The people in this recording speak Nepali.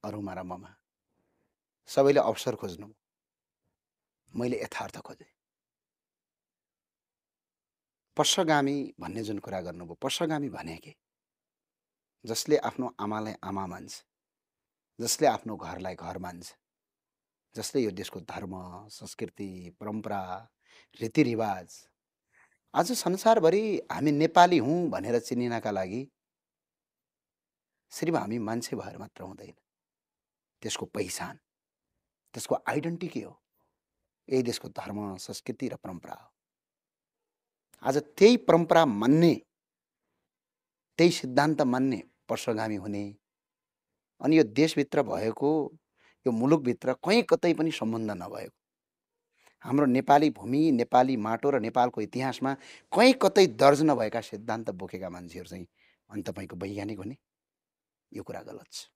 अरूमा र ममा सबैले अवसर खोज्नु, मैले यथार्थ खोजेँ। पश्चगामी भन्ने जुन कुरा गर्नुभयो, पश्चगामी भने के? जसले आफ्नो आमालाई आमा मान्छ, जसले आफ्नो घरलाई घर मान्छ, जसले यो देशको धर्म, संस्कृति, परम्परा, रीतिरिवाज आज संसारभरि हामी नेपाली हौँ भनेर चिनिनका लागि सिर्फ हामी मान्छे भएर मात्र हुँदैन। त्यसको पहिचान, त्यसको आइडेन्टिटी के हो? यही देशको धर्म, संस्कृति र परम्परा हो। आज त्यही परम्परा मान्ने, त्यही सिद्धान्त मान्ने पश्चगामी हुने अनि यो देशभित्र भएको, यो मुलुकभित्र कहीँ कतै पनि सम्बन्ध नभएको, हाम्रो नेपाली भूमि, नेपाली माटो र नेपालको इतिहासमा कहीँ कतै दर्ज नभएका सिद्धान्त बोकेका मान्छेहरू चाहिँ अनि तपाईँको वैज्ञानिक हुने? यो कुरा गलत छ।